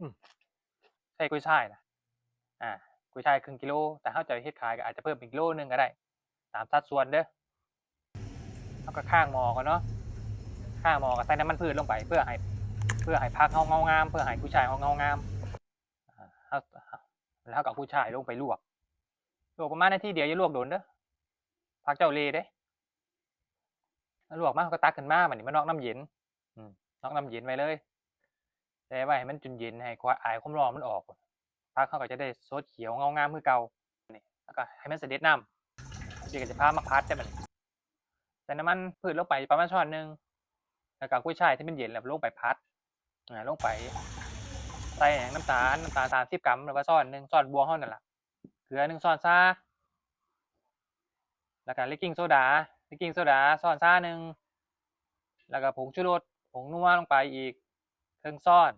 ອືມ ໃສ່ກຸຍຊາຍນະ ອາ ກຸຍຊາຍເຄິ່ງກິໂລ ແຕ່ເຮົາຈະເຮັດຂາຍກໍອາດຈະເພີ່ມເປັນກິໂລໜຶ່ງກໍໄດ້ ຕາມສັດສ່ວນເດີ້. ເຮົາກໍຄ້າງໝໍ້ກ່ອນເນາະ ຄ້າງໝໍ້ກໍໃສ່ນ້ຳມັນພືດລົງໄປ ເພື່ອໃຫ້ ເພື່ອໃຫ້ຜັກເຮົາເງົາງາມ ເພື່ອໃຫ້ກຸຍຊາຍເຮົາເງົາງາມ. ອາ ເຮົາ ແລ້ວເຮົາກໍເອົາກຸຍຊາຍລົງໄປລວກ ລວກປະມານນາທີດຽວ ຢ່າລວກດົນເດີ້ ຜັກເຈົ້າເລເດ້. ລວກມາ ເຮົາກໍຕັກຂຶ້ນມາ ບາດນີ້ມານອກນ້ຳເຢັນ ອືມ ນອກນ້ຳເຢັນໄວ້ເລີຍ ແຊ່ໄວ້ໃຫ້ມັນຈົນເຢັນ ໃຫ້ຄວາມ ອາຍຄວາມຮ້ອນມັນອອກ ຜັກເຮົາກໍຈະໄດ້ສົດຂຽວເງົາງາມຄືເກົ່າ. ນີ້ ແລ້ວກໍໃຫ້ມັນສະເດັດນ້ຳ ເຈົ້ກໍຈະພາມາຜັດເດີ້ ບາດນີ້ ໃສ່ນ້ຳມັນພືດລົງໄປປະມານຊ້ອນໜຶ່ງ ແລ້ວກໍເອົາກຸຍຊາຍທີ່ມັນເຢັນແລ້ວລົງໄປຜັດ ອາ ລົງໄປ ໃສ່ນ້ຳຕານ ນ້ຳຕານສາມສິບກຣາມ ຫຼືວ່າຊ້ອນໜຶ່ງ ຊ້ອນບວງເຮົານັ້ນລະ ເກືອໜຶ່ງຊ້ອນຊາ ແລ້ວກໍເບກກິງໂຊດາ ເບກກິງໂຊດາຊ້ອນຊາໜຶ່ງ ແລ້ວກໍຜົງຊູລົດ ຜົງນົວລົງໄປອີກເຄິ່ງຊ້ອນ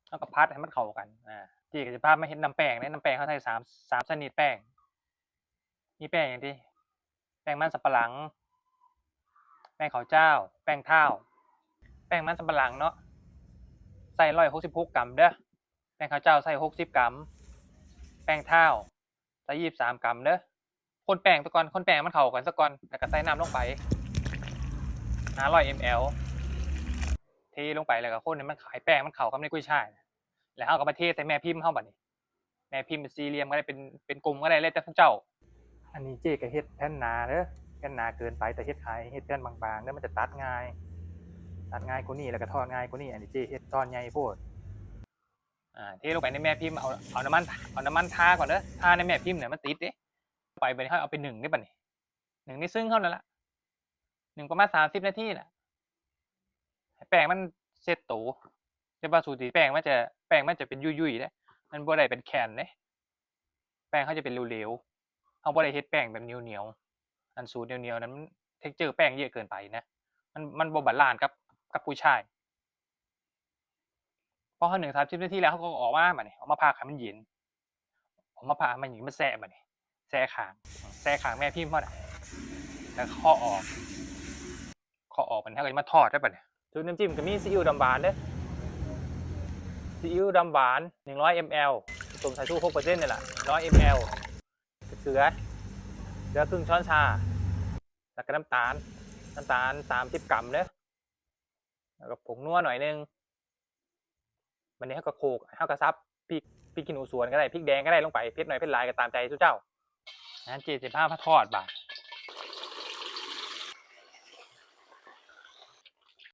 ແລ້ວກໍຜັດໃຫ້ມັນເຂົ້າກັນ. ອາ ເຈ້ກໍຈະພາມາເຮັດນ້ຳແປ້ງເດ້ ນ້ຳແປ້ງເຮົາໃຊ້ສາມ ສາມຊະນິດແປ້ງ ມີແປ້ງຫຍັງຕິ ແປ້ງມັນສຳປະຫຼັງ ແປ້ງເຂົ້າຈ້າວ ແປ້ງທ້າວ. ແປ້ງມັນສຳປະຫຼັງເນາະ ໃສ່ຮ້ອຍຫົກສິບຫົກກຣາມເດີ້ ແປ້ງເຂົ້າຈ້າວໃສ່ຫົກສິບກຣາມ ແປ້ງທ້າວໃສ່ຊາວສາມກຣາມເດີ້. ຄົນແປ້ງຊະກ່ອນ ຄົນແປ້ງໃຫ້ມັນເຂົ້າກັນຊະກ່ອນ ແລ້ວກໍໃສ່ນ້ຳລົງໄປຫ້າຮ້ອຍເອັມແອລ ເທລົງໄປ ແລ້ວກໍຄົນໃຫ້ມັນ ໃຫ້ແປ້ງມັນເຂົ້າກັບໃນກຸຍຊາຍ ແລ້ວເຮົາກໍມາເທໃສ່ແມ່ພິມເຮົາ ບາດນີ້ ແມ່ພິມເປັນສີ່ຫຼ່ຽມກໍໄດ້ ເປັນ ເປັນກົມກໍໄດ້ ແລ້ວແຕ່ພວກເຈົ້າ. ອັນນີ້ເຈ້ກໍເຮັດແຜ່ນໜາເດີ້ ແຜ່ນໜາເກີນໄປ ແຕ່ເຮັດໃຫ້ເຮັດແຜ່ນບາງໆເດີ້ ມັນຈະຕັດງ່າຍ ຕັດງ່າຍກວ່ານີ້ ແລ້ວກໍທອດງ່າຍກວ່ານີ້. ອັນນີ້ເຈ້ເຮັດຊ້ອນໃຫຍ່ໂພດ. ອາ ເທລົງໄປໃນແມ່ພິມ ເອົາ ເອົານ້ຳມັນ ເອົານ້ຳມັນທາກ່ອນເດີ້ ທາໃນແມ່ພິມນີ້ມັນຕິດເດ້. ໄປ ບາດນີ້ເຮົາເອົາໄປໜຶ້ງເດ້ ບາດນີ້ ໜຶ້ງໃນຊຶ້ງເຮົານັ້ນລະ ໜຶ້ງປະມານສາມສິບນາທີລະ ໃຫ້ແປ້ງມັນເຊັດໂຕ. ແຕ່ວ່າສູດນີ້ແປ້ງມັນຈະ ແປ້ງມັນຈະເປັນຫຍຸ້ຍໆເດ້ ມັນບໍ່ໄດ້ເປັນແຜ່ນເດ້ ແປ້ງເຮົາຈະເປັນເຫຼວໆ. ເຮົາບໍ່ໄດ້ເຮັດແປ້ງແບບໜຽວໆ ອັນສູດໜຽວໆນັ້ນ ເທັກເຈີແປ້ງເຍອະເກີນໄປນະ ມັນ ມັນບໍ່ບາລານກັບ ກັບກຸຍຊາຍ. ພໍເຮົາໜຶ້ງສາມສິບນາທີແລ້ວ ເຮົາກໍເອົາອອກມາ ບາດນີ້ເອົາມາພັກໃຫ້ມັນເຢັນ ເອົາມາພັກໃຫ້ມັນເຢັນ ມາແຊ່ ບາດນີ້ແຊ່ຂ້າງ ແຊ່ຂ້າງແມ່ພິມເຮົານະ ແລ້ວເຄາະອອກ ເຄາະອອກ ບາດນີ້ເຮົາກໍຈະມາທອດໄດ້ ບາດນີ້. ສູດນ້ຳຈິ້ມກໍມີຊີອິ້ວດຳຫວານເດີ້ ຊີອິ້ວດຳຫວານໜຶ່ງຮ້ອຍເອັມແອລ ສົມສາຍຊູຫົກເປີເຊັນນີ້ລະ ໜຶ່ງຮ້ອຍເອັມແອລ ເກືອ ເກືອເຄິ່ງຊ້ອນຊາ ແລ້ວກໍນ້ຳຕານ ນ້ຳຕານສາມສິບກຣາມເດີ້ ແລ້ວກໍຜົງນົວໜ້ອຍໜຶ່ງ. ບາດນີ້ເຮົາກໍໂຂກ ເຮົາກໍສັບພິກ ພິກຂີ້ໜູສວນກໍໄດ້ ພິກແດງກໍໄດ້ລົງໄປ ເຜັດໜ້ອຍເຜັດຫຼາຍກໍຕາມໃຈສູ່ເຈົ້າ. ນັ້ນເຈ້ຊິພາມາທອດບາດ